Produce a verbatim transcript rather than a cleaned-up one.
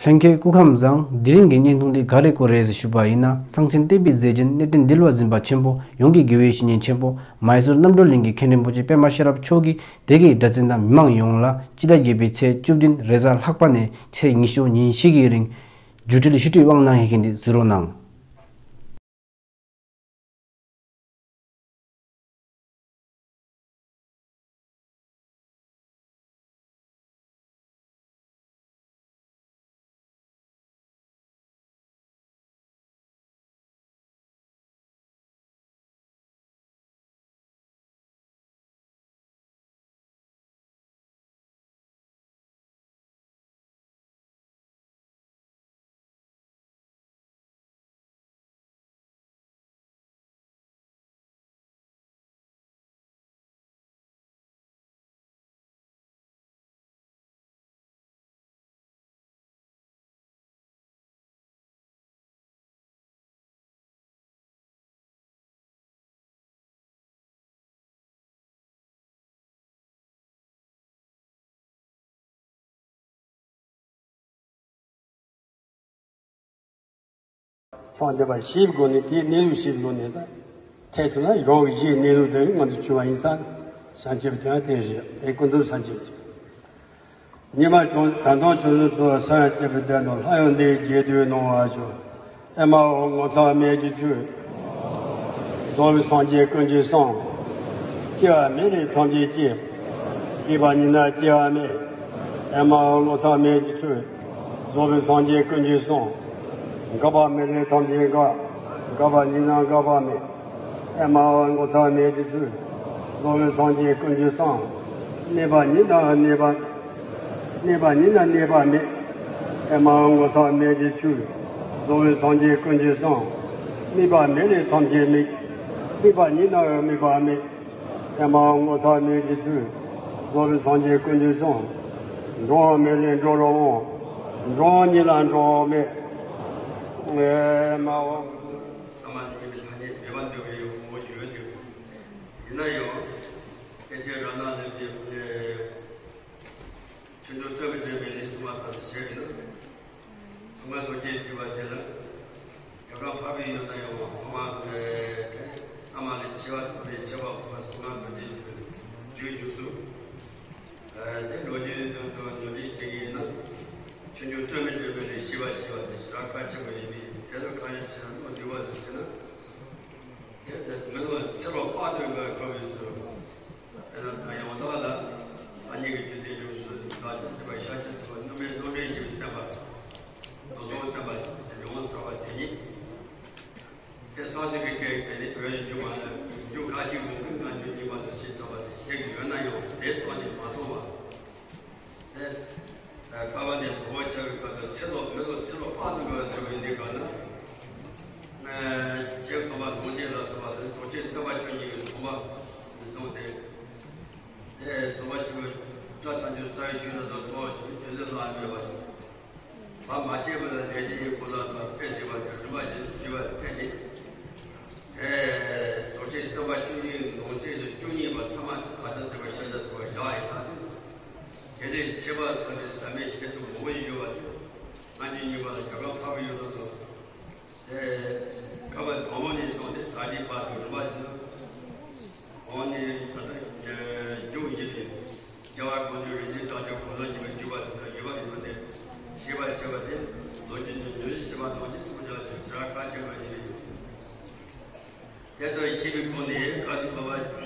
ལྷན་རྒྱས་སྐུ་ཁམས་བཟང་། དེ་རིང་གི་བརྙན་ཐུང་འདི་ག་རེ་སྐོར་རེད་ཞུས་པ་ཡིན་ན། གསང་ཆེན་བསྟན་པའི་མཛེས་རྒྱན་གནས་བརྟན་འདུལ་བ་འཛིན་པ་ཆེན་པོ་ཡོངས་ཀྱི་དགེ་བའི་བཤེས་གཉེན་ཆེན་པོ་མའི་སོར་རྣམ་གྲོལ་གླིང་གི་མཁན་རིན་པོ་ཆེ་པདྨ་ཤེས་རབ་མཆོག་གིས་དེ་གའི་གྲྭ་བཙུན་དང་མི་མང་ཡོངས་ལ་སྤྱི་ཟླ་བརྒྱད་པའི་ཚེས་བཅུ་བདུན་རེས་གཟའ་ལྷག་པ་ནས་ཚེས་ཉི་ཤུ་ཉིན་ཞིག་གི་རིང་བརྒྱུད་འཕྲིན་ཞུ་སྒྲིག་དབང་གནང་ཡོད་མཁན་འདི་གཟིགས་རོགས་གནང་། ཕྱོགས་འདི་པ་ཞིབ་དགོས་ནས་དེའི་གནས་ལུགས་ཞིབ་དགོས་ནས་ད། ཐད་ཚོ་ན་རང་གི་གཞིའི་གནས་ལུགས་དེ་ང་ཚོ་ཆུ་བ་ཡིན་ས། བྱང་ཆུབ་ཀྱང་དེ་རེད། དེ་ཀུན་རྫོབ་བྱང་ཆུབ་ཀྱི། ཉི་མ་བྱུང་ད་དུང་ཆུ་བཟོ་ཚོ་སངས་རྒྱས་པའི་དོན་དུ་ལྷ་ཡང་འདིའི་རྒྱས་བསྡུས་གནང་བ་བྱུང་། ཨེ་མ་ཧོ་ངོ་མཚར་མེད་ཀྱི་ཆོས། རྫོགས་པའི་སངས་རྒྱས་ཀུན་གྱིས་གསུངས། སྐྱེ་བ་མེད་ལས་ཐམས་ཅད་སྐྱེ། སྐྱེས་པ་ཉིད་ན་སྐྱེ་བ་མེད། ཨེ་མ་ཧོ་ངོ་མཚར་མེད་ཀྱི་ཆོས། རྫོགས་པའི་སངས་རྒྱས་ཀུན་གྱིས་གསུངས། འགག་པ་མེད་ལས་ཐམས་ཅད་འགག་འགག་པ་ཉིད་ན་འགག་པ་མེད། ཨེ་མ་ཧོ་ངོ་མཚར་མེད་ཀྱི་ཆོས། རྫོགས་པའི་སངས་རྒྱས་ཀུན་གྱིས་གསུངས། གནས་པ་ཉིད་ན་གནས་པ། གནས་པ་ཉིད་ན་གནས་པ་མེད། ཨེ་མ་ཧོ་ངོ་མཚར་མེད་ཀྱི་ཆོས། རྫོགས་པའི་སངས་རྒྱས་ཀུན་གྱིས་གསུངས། དམིགས་པ་མེད་ལས་ཐམས་ཅད་དམིགས། དམིགས་པ་ཉིད་ན་དམིགས་པ་མེད། ཨེ་མ་ཧོ་ངོ་མཚར་མེད་ཀྱི་ཆོས། རྫོགས་པའི་སངས་རྒྱས་ཀུན་གྱིས་གསུངས། འགྲོ་བ་མེད་ལས་འགྲོ་རུང་འོང་། འགྲོ་བ་ཉིད་ལ་འགྲོ་བ་མེད། ཨེ་མ་ཧོ། ས་མ་ཉིད་ཀྱི་ཐ་སྙད་མེད་པར་འདོད་པའི་ངོ་བོ་ཡོད་དེ། ཡིན་ན་ཡང་། སྐད་ཆ་ར་ན་ལེན་པའི་ཆོས་འབྱུང་སྟོད་མི་སྒྲོན་མའི་ལས་གསུངས་པ་ལྟར་དུ་བྱས་པས་ན། གསང་སྔགས་རྡོ་རྗེ་བརྒྱུད་པ་དེ་ལ་རྒྱ་གར་འཕགས་པའི་ཡུལ་ན་ཡང་ཐོག་མ་ས་མ་ལས་ཆེ་བ་ཐོག་ནས་ཆེ་བ་འཕགས་པ་གསང་སྔགས་རྡོ་རྗེ་བརྒྱུད་པའི་རྒྱུད་འཇུག་སུ། དེ་ལོ་རྒྱུས་དོན་དུ་ཉུང་འདྲིས་བྱེད་ཀྱི་ཡིན་ན། ཆོས་འབྱུང་སྟོད་མི་སྒྲོན་མའི་ལས་ཤེས་པ་ཤེས་པ་དེ་ཞེ་དྲག་ཁག་ཆེན་པོ་ཡིན་པས་དེ་ལ་གང་ཡིན་ཞེ་ན་བློ་འདུལ་བ་ཟེར་ན། དེ་ལྟར་མི་ལ་ཚེ་རབས་དཔག་ཏུ་མེད་པའི་སྐབས་སུ། དེ་ལ་ད་ཡང་དག་ལ་ཨ་ནི་གི་རྒྱུད་སྡེ་འཇུག་སུ་ད་ཅི་ཐུབ་པ་ཤ་ཅི་ཐུབ་པ་སྣོད་མེད་སྣོད་འདྲེན་གྱི་བསྟན་པ། དོ་དོ་བསྟན་པ་ཞེས་ཡོངས་གྲགས་པ་དེ་ཉིད། དེ་སངས་རྒྱས་ཀྱི་སྐད་དེ་ནི་བོད་ཡིག་འཇུག་པ་ནི་འཇུག་ཁ་ཅིག་མོ་གི་ང་འཇུག་གཉིས་པ་དུ་ཞེས་གྲགས་པ་དེ་ཤེས་ཀྱི་ཡོད་ན་ཡང་དེ་ཐོག་ནས་མ་སོང་བ། དེ། ཀ་བ་ནས་བོ་བ་ཆགས་པའི་སྐབས་སུ་ཚེ་ལོ་མི་ལོ་ཚེ་ལོ་དཔག་ཏུ་མེད་པ་འགྲོ་བའི་གནས་སྐབས་ན། ཆེ་སྟོན་པ་ནང་བྱེད་ལ་སོགས་པ་དེ་རྫོགས་ཆེན་སྟོན་པ་བཅུ་གཉིས་ཀྱི་ཚོགས་པ་གསུངས་ཏེ། དེ་རྫོགས་པ་ཆེན་པོའི་སྒྲ་ཐམས་ཅད་རྩ་བའི་རྒྱུད་ལ་རྫོགས་ཐོག་ཆེན་པོའི་རྒྱུད་ལས་ལྷག་མེད་པ། བར་མ་ཆད་པ་ལ་ལས་དེའི་སྐོར་ལ་དང་དཔེ་བསྡུས་པ་དང་རིམ་པ་བཞིན་དུ་བརྗོད་པ་ཕན་ནི། རྫོགས་ཆེན་སྟོན་པ་བཅུ་གཉིས་ནང་གསེས་སུ་བཅུ་གཉིས་པ་ཐ་མ་བར་ཆད་ཐེག་པའི་ཤཱཀྱ་ཐུབ་པ་བཞག་ཡི་ཚར་ཏེ། དེ་ལས་ཤེས་པ་ཐོབ་པའི་ཟབ་མོའི་བཤད་སྲོལ་མང་པོ་ཞིག་ཡོད་པ་དེ་ལྔ་བཅུ་ཉིན་པ་ལ་རྒྱ་གར་འཕགས་པའི་ཡུལ་དུ་སོང་། དེ་ཀ་བ་དང་པོ་ནས་བཟུང་སྟེ་ད་ལྟའི་བར་དུ་རིམ་པ་བཞིན་དུ། འོ་ནི་ད་ལྟ་རྒྱུད་བཞི་པའི་རྒྱལ་བ་དགོངས་འགྲེལ་རིགས་འཛིན་དྲང་སྲོང་གོ་ལོང་ཡིན་པའི་བརྒྱུད་པ་དེ་དག་ཡོད་པ་ཡོད་དེ། ཤེས་པ་ཤེས་པ་དེ་ལོ་རྒྱུས་ཀྱི་ཉུང་ཤས་ཤེས་པ་ནང་བཞིན་ཐུགས་རྒྱ་ཆེ་ཞེ་དྲག་ཁག་ཆེན་པོ་ཡིན། དེ་ལྟར་ཤེས་པའི་སྒོ་ནས་བཀའ་བརྒྱུད་པ་བ་